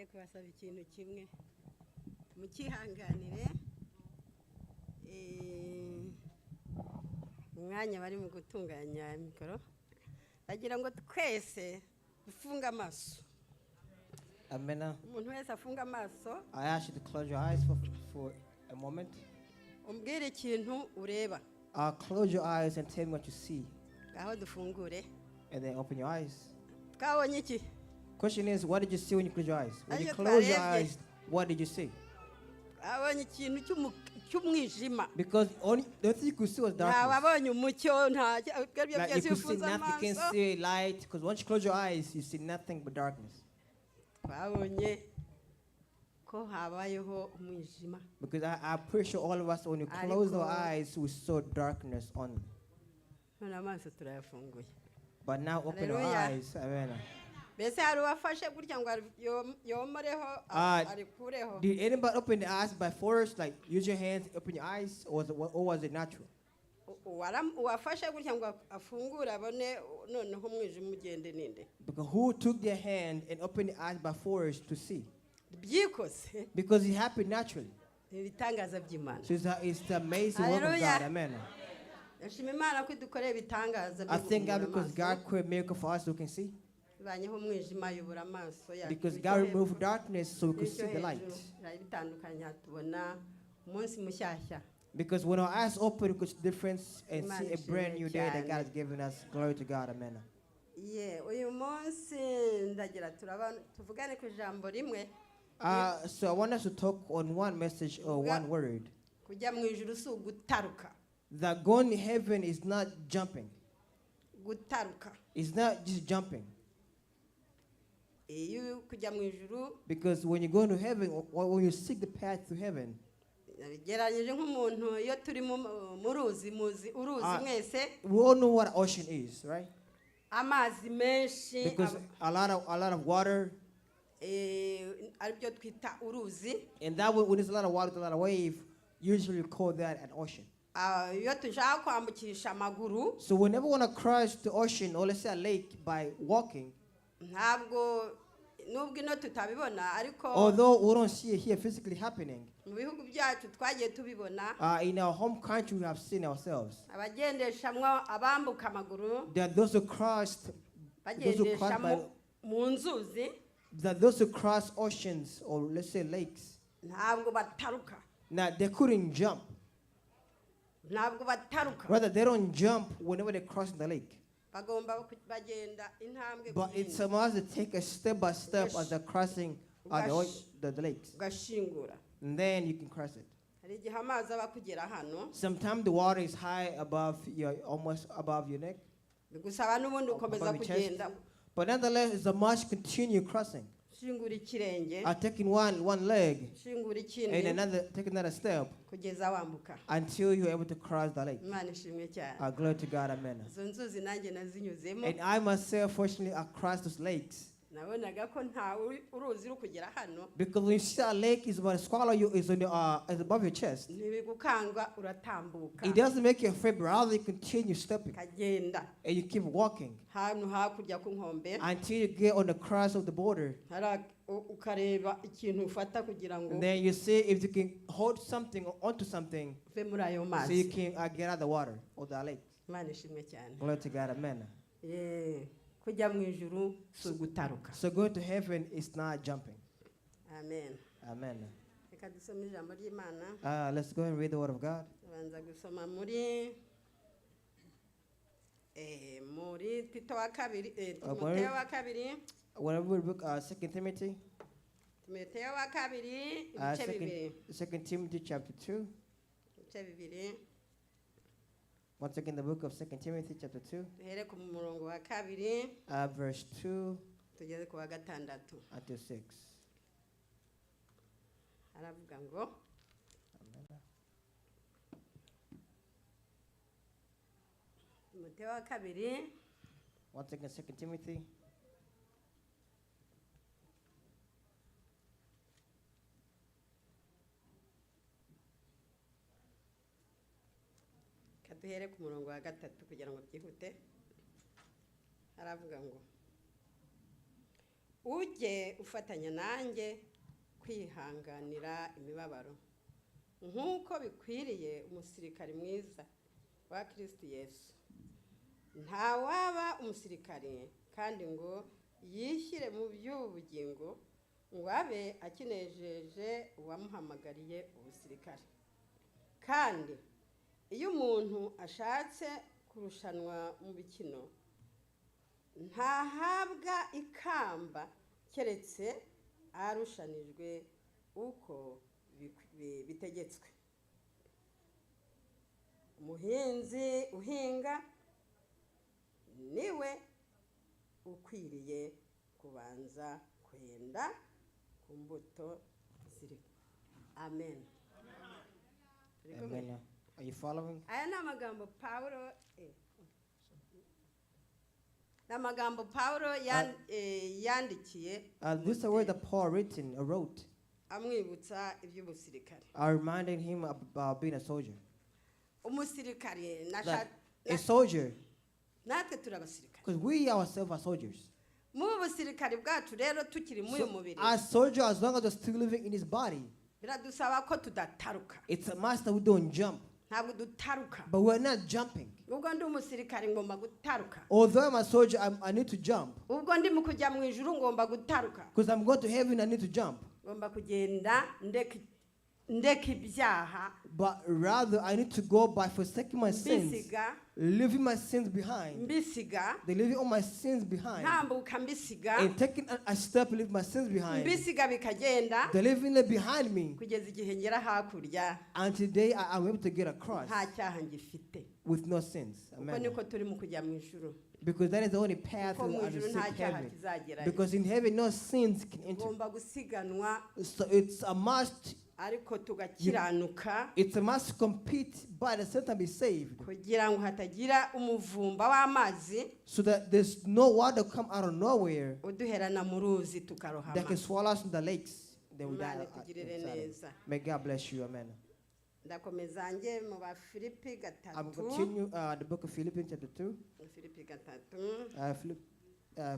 Ngiye kubasaba ikintu kimwe mukihanganire umwanya bari mu gutunganya mikoro bagira ngo twese dufunge amaso. Amen. Umuntu wese afunge amaso. I ask you to close your eyes for a moment. Umbwire ikintu ureba. Close your eyes and tell me what you see. Ngaho dufungure. And then open your eyes. Twabonye iki? Question is, what did you see when you close your eyes? When you Ayo close your twarebye. Eyes, what did you see? Twabonye ikintu cy'umwijima. Because only the thing you could see was Nta darkness. wabonye umucyo nta ibyo aribyo Like byose you could see ufunze nothing, you can't amaso. See light. Because once you close your eyes, you see nothing but darkness. Twabonye ko habayeho umwijima. Because I'm pretty sure all of us, when we closed our Ariko- eyes, we saw darkness only. None amaso turayafunguye. But now open our Hallelujah. Eyes. Amen. Mbese hari uwafashe gutya ngo yomoreho Ah, arikureho? Did anybody open the eyes by force? Like use your hands, open your eyes, or was it natural? Uwafashe gutya ngo afungure abone noneho umwijima ugende ninde? Because who took their hand and opened the eyes by force to see? Byikoze. Because it happened naturally. Ni ibitangaza by'Imana. So it's the amazing work of Hallelujah. God. Amen. Ndashima Imana ko idukoreye ibitangaza byo I thank God guhumura because amaso. God created a miracle for us so we can see. Ivanyeho umwijima yubura amaso yacu. Because Icyo God hepfo removed darkness so we could n'icyo see the light. Hejuru birabitandukanya tubona umunsi mushyashya. Because when our eyes open, we could see the difference and Imana see a brand ishimwe new day that God cyane. has given us. Glory to God. Amen. Ye uyu munsi ndagira turaba tuvugane ku ijambo rimwe. So I want us to talk on one message or one word. Kujya mu ijuru si ugutaruka. That going to heaven is not jumping. Gutaruka. It's not just jumping. Iyo kujya mu ijuru Because when you go to heaven, or when you seek the path to heaven, gereranyije nk'umuntu iyo turi mu ruzi muzi uruzi Ah. mwese. We all know what ocean is, right? Amazi menshi Because a lot of water, aribyo twita uruzi. And that way, when there's a lot of water, there's a lot of wave. Usually we call that an ocean. Ah, iyo dushaka kwambukisha amaguru So whenever we want to cross the ocean, or let's say a lake, by walking, ntabwo nubwo ino tutabibona ariko although we don't see it here physically happening, mu bihugu byacu twagiye tubibona. In our home country we have seen ourselves abagendeshamwo abambuka amaguru that those who bagendesha cross by, mu nzuzi that those who cross oceans or let's say lakes, ntabwo bataruka. Now they couldn't jump. Ntabwo bataruka. Rather, they don't jump whenever they cross the lake. Bagomba bagenda intambwe But ku it's yindi. a must to take a step by step as they're crossing the lakes. Ugashingura. And then you can cross it. Hari igihe amazi aba akugera hano. Sometimes the water is high above your, almost above your neck, bigusaba n'ubundi ukomeza above your chest. Kugenda. But nonetheless, it's a must continue crossing. Shingura ikirenge. Taking one leg shingura and ikindi another, take another step kugeza wambuka. Until you're able to cross the lake. Imana ishimwe cyane. Glory to God, amen. Izo nzuzi nanjye nazinyuzemo. And I myself, fortunately, I crossed those lakes. Nabonaga ko nta uruzi ruri kugera hano. Because when you see a lake is about to swallow you, is above your chest. Ntibigukanga uratambuka. It doesn't make you afraid, but rather you continue stepping. Ukagenda. And you keep walking hano hakurya ku nkombe until you get on the cross of the border. Hari ukareba ikintu ufata kugira ngo And then you see if you can hold something or onto something uve muri ayo so mazi. You can get out of the water or the lake. Imana ishimwe cyane. Glory to God, amen. Ye, kujya mu ijuru si ugutaruka. So going to heaven is not jumping. Amen. Amen. Reka dusome ijambo ry'Imana. Let's go and read the word of God. Tubanza gusoma muri muri Tito wa kabiri Timoteyo wa kabiri. Whenever we book Second Timothy, Timoteyo wa kabiri ibice bibiri. Second Timothy chapter 2. Ibice bibiri. Once again, the book of Second Timothy chapter 2, duhere ku murongo wa kabiri verse 2 tugeze ku wa gatandatu. Until 6. Aravuga ngo Amen. Timoteyo wa kabiri. Once again, Second Timothy. Reka duhere ku murongo wa gatatu kugira ngo byihute. Aravuga ngo Ujye ufatanya nanjye kwihanganira imibabaro nk'uko bikwiriye umusirikari mwiza wa Kristo Yesu. Ntawaba umusirikari kandi ngo yishyire mu by'ubugingo ngo abe akinejeje uwamuhamagariye ubusirikare. Kandi iyo umuntu ashatse kurushanwa mu bikino, ntahabwa ikamba keretse arushanijwe uko bitegetswe. Umuhinzi uhinga niwe ukwiriye kubanza kwenda ku mbuto ziri. Amen. Turi kumwe? Amen. Are you following? Aya ni amagambo Pawulo yandikiye This is the word that Paul written or wrote, amwibutsa iby'umusirikare. Reminding him about being a soldier. Umusirikare Like a soldier, natwe turi abasirikare. Because we ourselves are soldiers. Mu busirikare bwacu rero tukiri muri uyu So, mubiri, as soldier, as long as we're still living in this body, biradusaba ko tudataruka. It's a must that we don't jump. Ntabwo dutaruka. But we're not jumping. Ubwo ndi umusirikare ngomba gutaruka. Although I'm a soldier, I need to jump. Ubwo ndi mu kujya mu ijuru ngomba gutaruka. Because I'm going to heaven, I need to jump. Ngomba kugenda ndeka ibyaha, But rather, I need to go by forsaking my sins, mbisiga, leaving my sins behind, mbisiga, then leaving all my sins behind, ntambuka mbisiga, and taking a step, leave my sins behind, mbisiga bikagenda then leaving it behind me kugeza igihe ngera hakurya until the day I am able to get across nta cyaha ngifite. With no sins. Kuko Amen. niko turi mu kujya mu ijuru. Because that is the only path Kuko mu to ijuru nta seek cyaha heaven. kizagerayo. Because in heaven, no sins can enter. Tugomba gusiganwa, So it's a must. ariko tugakiranuka, It's a must to compete, but at the same time be saved, kugira ngo hatagira umuvumba w'amazi so that there's no water come out of nowhere uduherana mu ruzi tukarohama. That can swallow us in the lakes. Then we die Imana itugirire inside it. neza. May God bless you. Amen. Ndakomeza njye mu Bafilipi I'm 3. continue the book of Philippians chapter 2, Filipi 3.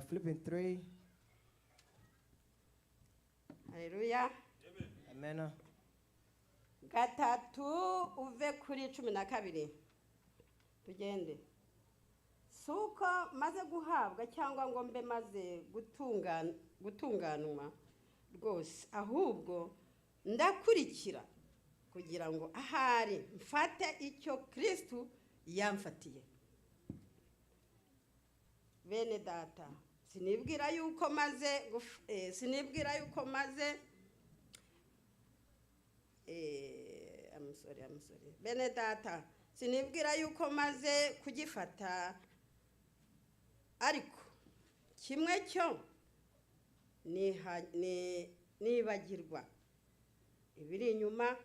Philippians 3. Haleluya. Amen. 3 uve kuri 12 tugende. Si uko maze guhabwa cyangwa ngo mbe maze gutunganwa rwose, ahubwo ndakurikira kugira ngo ahari mfate icyo Kristu yamfatiye. Bene data, sinibwira yuko maze I'm sorry, I'm sorry. Bene data, sinibwira yuko maze kugifata, ariko kimwe cyo nibagirwa ibiri inyuma,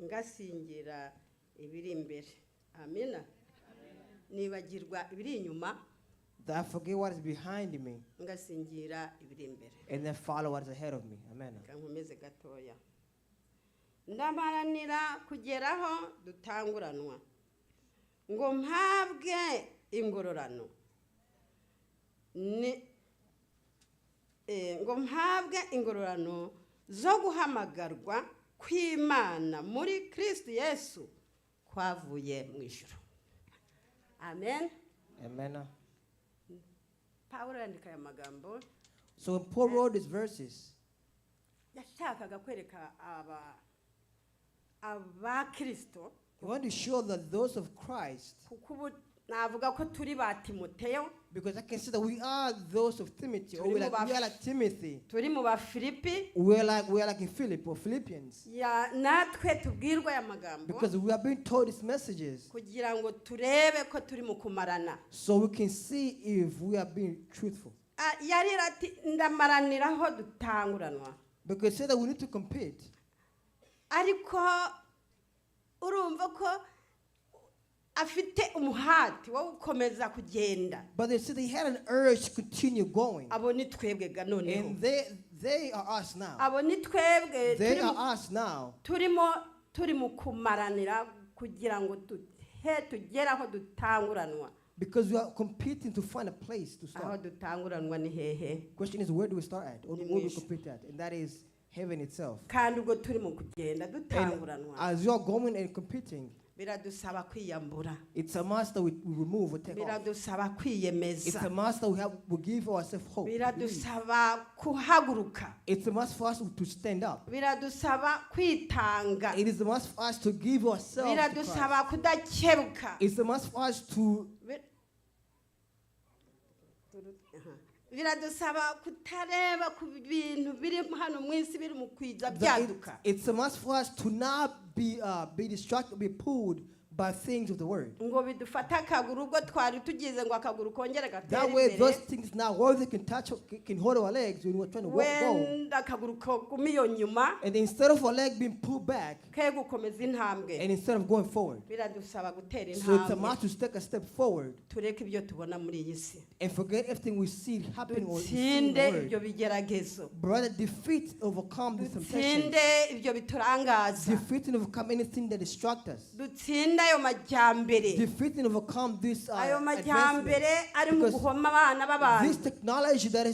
ngasingira ibiri imbere. Amina. Nibagirwa ibiri inyuma, That I forget what is behind me ngasingira ibiri imbere. And then follow what is ahead of me. Amen. Reka nkomeze gatoya. Ndamaranira kugeraho dutanguranwa ngo mpabwe ingororano ni ngo mpabwe ingororano zo guhamagarwa kw'Imana muri Kristo Yesu kwavuye mu ijuru. Amen. Amen. Pawulo yandika aya magambo. So when Paul wrote these verses, yashakaga kwereka aba Kristo, he wanted to show that those of Christ, kuko ubu navuga ko turi ba Timoteyo, because I can see that we are those of Timothy, or we are like Timothy. Turi mu ba Filipi. We are like in Philip or Philippians. Ya, natwe tubwirwa aya magambo, Because we are being told these messages, kugira ngo turebe ko turi mu kumarana. So we can see if we are being truthful. Ah, yarira ati ndamaraniraho dutanguranwa. Because say that we need to compete. Ariko urumva ko afite umuhati wo gukomeza kugenda. But they said they had an urge to continue going. Abo ni twebwe ga noneho. And they are us now. Abo ni twebwe They are us now. Turi mu kumaranira kugira ngo tugere aho dutanguranwa. Because we are competing to find a place to Aho start. dutanguranwa ni hehe? Question is, where do we start at? Or Ni where do we mu ijuru. Compete at? And that is heaven itself. Kandi ubwo turi mu kugenda And dutanguranwa, as you are going and competing, biradusaba kwiyambura, it's a must that we remove or take off. Biradusaba It's kwiyemeza, a must that we give ourselves hope, belief. Biradusaba kuhaguruka, It's a must for us to stand up. Biradusaba kwitanga, It is a must for us to give ourselves to Christ. Biradusaba kudakebuka. It's a must for us to Aha. Biradusaba kutareba ku bintu biri hano mu isi biri mu kwiza that byaduka. It's a must for us to not be distracted, be pulled by things of the world. Ngo bidufate akaguru ubwo twari tugize ngo akaguru kongere gatere That way, imbere. Those things now, where they can touch, can hold our legs when we're trying to walk, go. Wenda akaguru kaguma iyo nyuma And instead of our leg being pulled back, ke gukomeza intambwe. And instead of going forward. Biradusaba gutera So it's a intambwe, must to take a step forward tureke ibyo tubona muri iyi si, and forget everything we see happening or we see in dutsinde the world. Ibyo bigeragezo, Brother, defeat, overcome the temptations. Dutsinde ibyo biturangaza, Defeat and overcome anything that distracts us. Dutsinde ayo majyambere, Defeat and overcome this ayo advancement. majyambere ari mu Because guhoma abana b'abantu. this technology that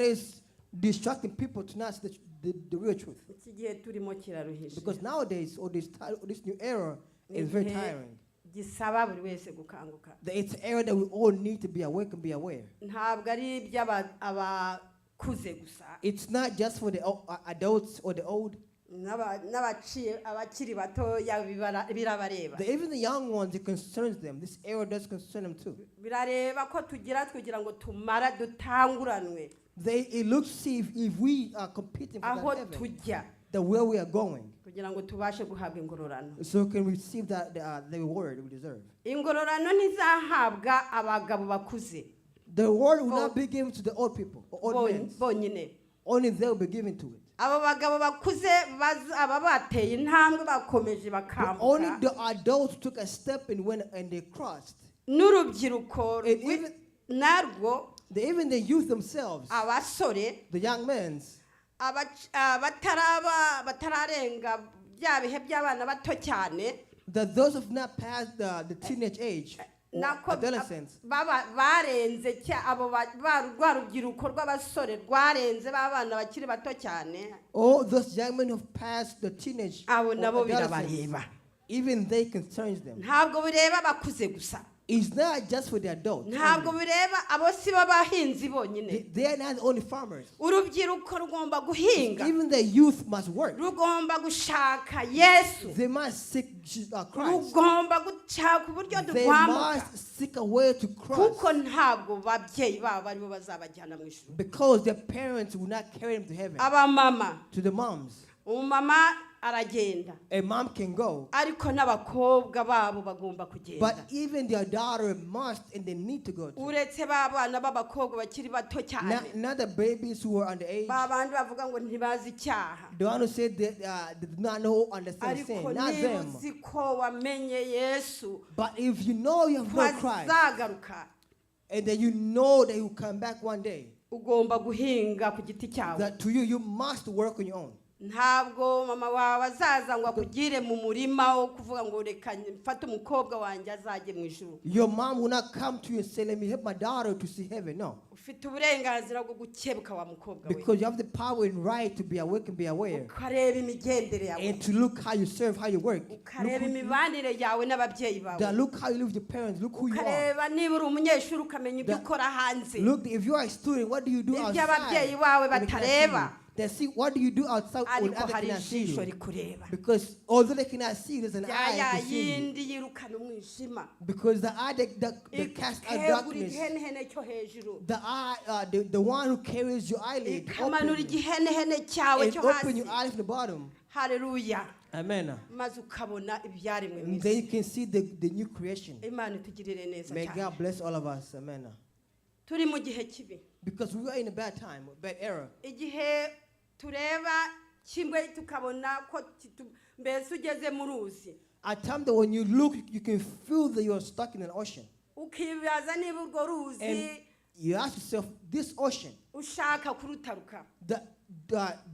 is distracting people to not see the real truth. Iki gihe turimo kiraruhije. Because nowadays, or this new era is very Igihe tiring. Gisaba buri wese gukanguka. It's an era that we all need to be awake and be aware. Ntabwo ari iby'abakuze gusa. It's not just for the adults or the old. N'abaciye abakiri batoya birabareba. Even the young ones, it concerns them. This era does concern them too. Birareba ko tugira kugira ngo tumara dutanguranwe It looks to see if we are competing for aho that heaven, tujya the where we are going, kugira ngo tubashe guhabwa ingororano. So we can receive the reward we deserve. Ingororano ntizahabwa abagabo bakuze The reward will Bo- not be given to the old people or old men. Bonyine. Only they will be given to it. Abo bagabo bakuze aba bateye intambwe bakomeje But only bakambuka the adults took a step and went and they crossed. N'urubyiruko And even, narwo even the youth themselves, abasore the young men, abataraba batararenga bya bihe by'abana bato cyane, that those who have not passed the teenage age or nako adolescence, baba barenze abo rwa rubyiruko rw'abasore rwarenze b'abana bakiri bato cyane, all those young men who have passed the teenage abo or nabo adolescence, birabareba. Even they concerns them. Ntabwo bireba abakuze gusa. It's not just for the adults Ntabwo only. Bireba abo si bo bahinzi bonyine. They are not the only farmers. Urubyiruko rugomba guhinga. Even the youth must work. Rugomba gushaka Yesu. They must seek Christ. Rugomba gushaka uburyo They durwambuka must seek a way to cross kuko ntabwo babyeyi babo aribo bazabajyana mu ijuru. Because their parents will not carry them to heaven. Abamama, To the moms, umumama aragenda, a mom can go, ariko n'abakobwa babo bagomba kugenda. But even their daughter must and they need to go too. Uretse ba bana b'abakobwa bakiri bato cyane, Not the babies who are underage. Ba bandi bavuga ngo ntibazi icyaha. The one who said that they do not know understand Ariko sin, not niba them. Uzi ko wamenye Yesu But if you know you have ko known Christ, azagaruka, and then you know that He will come back one day, ugomba guhinga ku giti cyawe. That to you, you must work on your own. Ntabwo mama wawe azaza ngo akugire mu murima wo kuvuga ngo reka mfate umukobwa wanjye azajye mu ijuru. Your mom will not come to you and say, "Let me help my daughter to see heaven." No. Ufite uburenganzira bwo gukebuka wa mukobwa we, Because you have the power and right to be awake and be aware. Ukareba imigendere yawe, And to look how you serve, how you work. Look, ukareba imibanire yawe n'ababyeyi bawe, look how you live with your parents. Look who you are. Ukareba niba uri umunyeshuri ukamenya ibyo ukora hanze. Look, if you are a student, what do you do Ibyo outside ababyeyi bawe when they cannot see batareba. You? They see, what do you do outside when Ariko others hari cannot see ijisho you? rikureba. Because although they cannot see, there's an Ya eye ya to see you. yindi yirukana umwijima, Because the eye that casts out ikegura darkness, igihenehene cyo hejuru, the eye, the one who carries your eyelid, ikamanura open, igihenehene cyawe and cyo open hasi. Your eye from the bottom. Haleluya. Amen. Maze ukabona ibyaremwe mu And then isi. You can see the new creation. Imana itugirire neza May cyane. God bless all of us. Amen. Turi mu gihe kibi. Because we are in a bad time, a bad era. Igihe tureba kimwe tukabona ko mbese ugeze mu ruzi, A time that when you look, you can feel that you are stuck in an ocean. Ukibaza niba urwo ruzi And you ask yourself, this ocean, ushaka kurutaruka,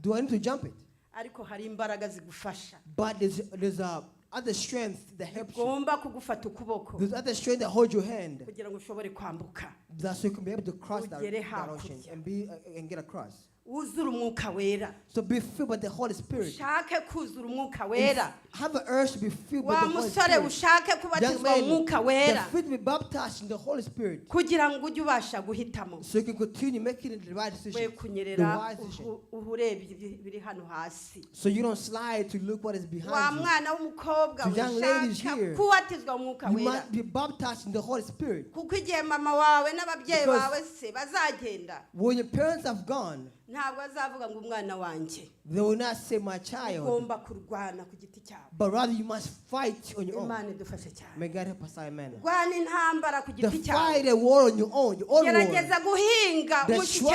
do I need to jump it? Ariko hari imbaraga zigufasha. But there's a other strength that helps you. Bigomba kugufata ukuboko There's other strength that hold your hand. Kugira ngo ushobore kwambuka That so you can be able to cross ugere that ocean hakurya. and get across. Wuzure umwuka wera. So be filled by the Holy Spirit. Ushake kuzura umwuka wera. Have an urge to be filled with Wa the Holy musore Spirit. ushake Young kubatizwa man, umwuka the wera free to be baptized in the Holy Spirit kugira ngo ujye ubasha guhitamo so you can continue making the right we decision, the kunyerera wise decision. Urebye ibiri hano hasi. So you don't slide to look what is Wa behind you. Mwana w'umukobwa To young ladies ushaka here, kubatizwa umwuka you wera must be baptized in the Holy Spirit. kuko igihe mama wawe n'ababyeyi Because bawe se bazagenda when your parents have gone, ntabwo bazavuga ngo umwana wanjye. They will not say, "My child," Ugomba kurwana ku giti cyawe. But rather you must fight on your own. Imana idufashe cyane. May God help us, amen. Rwana intambara ku The giti cyawe. fight a war on your own war. Gerageza guhinga The umushike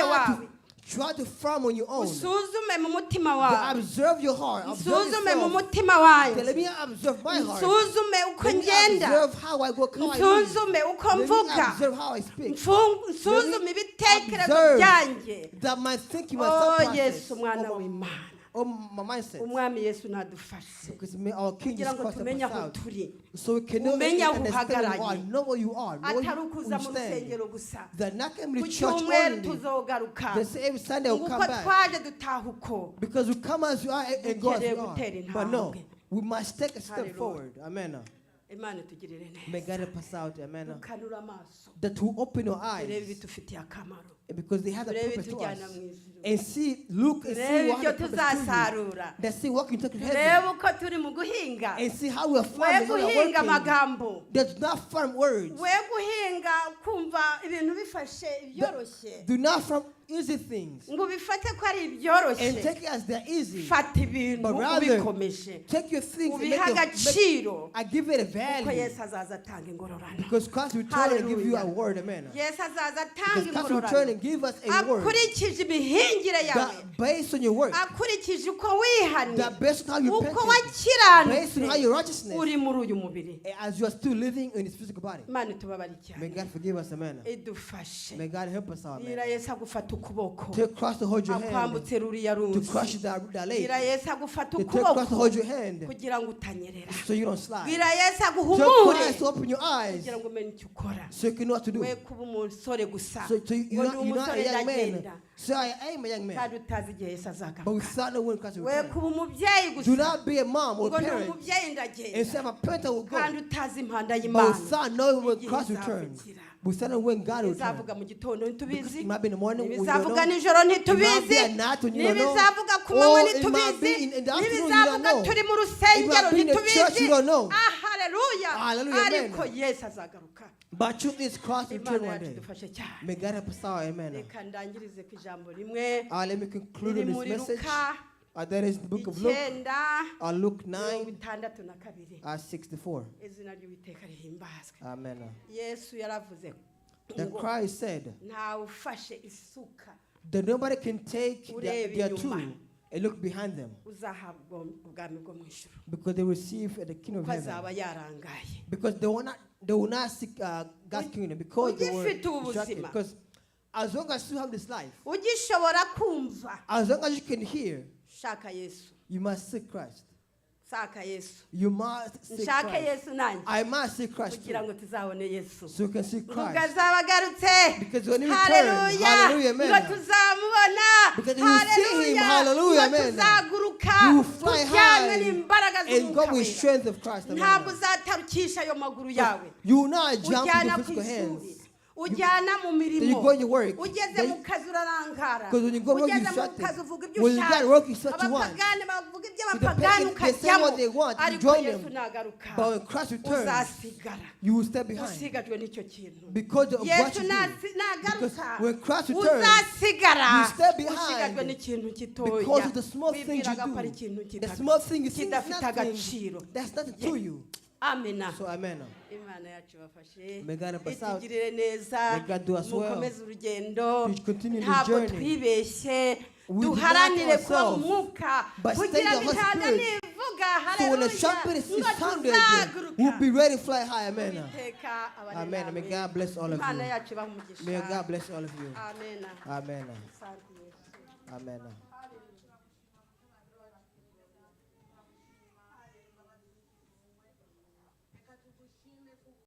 try wawe. to farm on your own. Usuzume mu mutima To wawe. observe your heart. Observe Nsuzume mu yourself. mutima Okay, wanjye. let me observe my heart. Nsuzume uko Let me ngenda. observe how I walk, how I live. Nsuzume uko Let me mvuga. observe how I speak. Nsuzume ibitekerezo Observe byanjye. that my thinking, my Oh thought process, Yesu mwana or w'Imana. my mindset. Umwami Yesu nadufashe Because may our King kugira Jesus ngo Christ help tumenye us aho out. turi. So we can know Umenye and aho understand who you are, uhagararanye. know where you are, know where Atari you ukuza mu stand. rusengero gusa. That not coming Ku to church cyumweru only. tuzogaruka. They say every Sunday will Nguko come back. Twaje dutaha uko. Because we come as you are and go as Dukeneye you are. gutera But no, intambwe. We must take a step Hallelujah. forward. Amen. Imana itugirire May neza. God help us out. Amen. Dukanure amaso That will open your turebe eyes. ibidufitiye akamaro. Because they have a Turebe purpose to ibitujyana us. mu ijuru. And see, look and see Turebe what ibyo the purpose to you. tuzasarura. That see what can take to heaven. Turebe uko turi mu guhinga. And see how we are We farming, how we are guhinga working. amagambo. That do not farm words. We guhinga kumva ibintu bifashe ibyoroshye. Do not farm easy things. Ngo ubifate ko ari And ibyoroshye. take it as they're easy. Fata ibintu But rather, ubikomeje. take your things and Ubihe make, agaciro. I give it a Kuko value. Yesu azaza atanga ingororano. Because Christ will turn and give you a Hallelujah. word, amen. Yesu azaza atanga Because Christ will turn ingororano and give us a word akurikije imihingire yawe, that based on your work, akurikije uko wihannye, that based on how you uko repented, based on how wakiranutse your righteousness, uri muri uyu mubiri. As you are still living in this physical body. Imana itubabare May cyane. God forgive us, amen. Idufashe. May God help us out, Bwira amen. Yesu agufata ukuboko Take Christ to hold your hand, akwambutse ruriya to ruzi. crush that lake. Bwira Yesu agufata To take Christ to ukuboko hold your hand kugira ngo utanyerera. So you don't slide. Bwira Yesu Take aguhumure Christ to open your eyes kugira ngo umenye icyo ukora. So you can know what to do. We kuba umusore gusa So ngo you're ndi not, you're not a umusore young man. ndagenda So I am a young man. kandi utazi igihe Yesu But azagaruka. without knowing when Christ will We return. kuba umubyeyi Do gusa not be a mom or ngo a ndi parent umubyeyi ndagenda and say, "I'm a parent, I will go." kandi utazi impanda But y'Imana without knowing when igihe Christ returns. izavugira. Without knowing when God will return. Izavuga mu gitondo Because ntitubizi. it might be in the morning when you don't Ntibizavuga know. nijoro It might be ntitubizi. at night when you don't know. Ntibizavuga ku manywa Or it might be ntitubizi. in the afternoon, you don't Ntibizavuga know. turi mu It rusengero might be in the church, ntitubizi. you don't know. Ah haleluya. Hallelujah, amen. Ariko Yesu azagaruka. But truth is, Christ will return Imana one yacu day. idufashe cyane. May God help us out, amen. Reka ndangirize ku ijambo rimwe Let me conclude riri on this muri message. Luka That is the book of Luke, 9 Luke mirongo 9, 62. 64. Izina ry'Uwiteka rihimbazwe. Amen. Yesu yaravuze That ngo Christ said ntawe ufashe isuka that nobody can take ureba their inyuma tool and look behind them uzahabwa ubwami bwo mu ijuru because they receive the kingdom of kuko heaven. azaba yarangaye. Because they will not seek God's kingdom because they were Ugifite ubu distracted. buzima. Because as long as you have this life, Ugishobora kumva, as long as you can hear, shaka Yesu. You must seek Christ. Shaka Yesu. You must seek Nshake Christ. Yesu nanjye I must seek Christ kugira too, ngo tuzabone Yesu so you can see ubwo Christ. azaba agarutse. Because when he returns, Haleluya. Hallelujah, amen. Ngo tuzamubona. Because you will see him, Haleluya. hallelujah, Ngo amen. tuzaguruka You will fly tujyanwe high n'imbaraga and z'umwuka go with wera. strength of Christ. Amen. Ntabwo uzatarukisha ayo maguru yawe. You will not jump Ujyana with ku your physical ishuri, hands. ujyana mu Then mirimo. you go in your work. Ugeze Then mu kazi urarangara. Because when you go work, you Ugeze mu distracted. kazi uvuga ibyo When you ushaka. get work, you start to want. Abapagani bavuga ibyo With the abapagani pagan, they say ukajyamo what they want, you ariko join Yesu them. nagaruka But when Christ returns, uzasigara you will stay behind. usigajwe n'icyo kintu. Because of what Yesu you do. Because nagaruka when Christ returns, uzasigara you stay behind usigajwe n'ikintu gitoya because of the small things you wibwiraga ko ari do. ikintu The small thing you think is kidafite nothing. agaciro. That's nothing to you. Amena. So amen. Imana yacu ibafashe May God help us out. itugirire neza. May God do us well. Mukomeze urugendo. To continue the Ntabwo journey. twibeshye. We deny Duharanire kuba mu ourselves, mwuka but stay kugira in ngo the Holy intanda Spirit. nivuga So when the haleluya trumpet is ngo sounded, tuzaguruka. we'll be ready to fly high. Amen. Uwiteka abane Amen. May namwe. God bless all of Imana you. yacu ibahe umugisha. May God bless all of you. Amen. Amen. Asante Yesu. Amen.